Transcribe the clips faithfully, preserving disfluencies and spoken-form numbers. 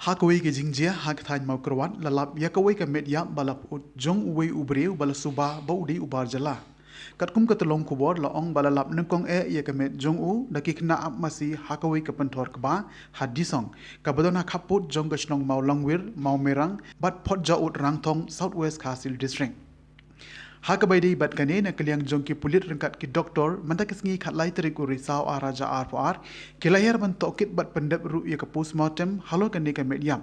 Ha kawei ka jingjia ha ka thaiñ Mawkyrwat la lap ïa kawei ka met ïap ba la put jong uwei u briew ba la suba ba u dei u bar jylla. Katkum ka tyllong khubor la ong ba la lap nyngkong eh ïa ka met jong u da ki khynnah ap masi ha kawei ka pynthor kba ha Disong, kaba don ha khappud jong ka shnong Mawlangwir, Mawmerang bad Photjaud Rangthong, South West Khasi Hills District. Ha kaba ïadei bad kane, na ka liang jong ki pulit ryngkat ki doktor, mynta ka sngi khatlai tarik u Risaw ar hajar arphew ar, ki la hiar ban tohkit bad pyndep ruh ïa ka postmortem halor kane ka met ïap,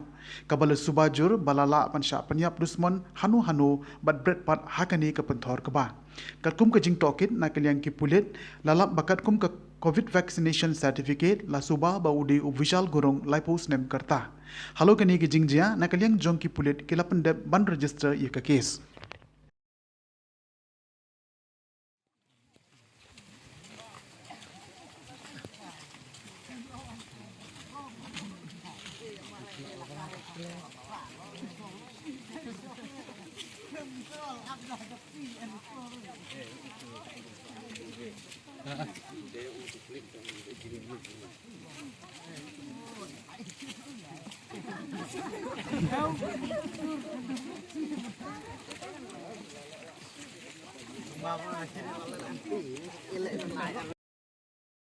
kaba la suba jur ba la lah ban shah pynïap dusmon hano hano bad bret pat ha kane ka pynthor kba. Katkum ka jingtohkit na ka liang ki pulit, la lap ba katkum ka covid vaccination certificate la suba ba u dei u Vishal Gurung, laiphew snem ka rta. Halor kane ka jingjia, na ka liang jong ki pulit ki la pyndep ban register ïa ka case.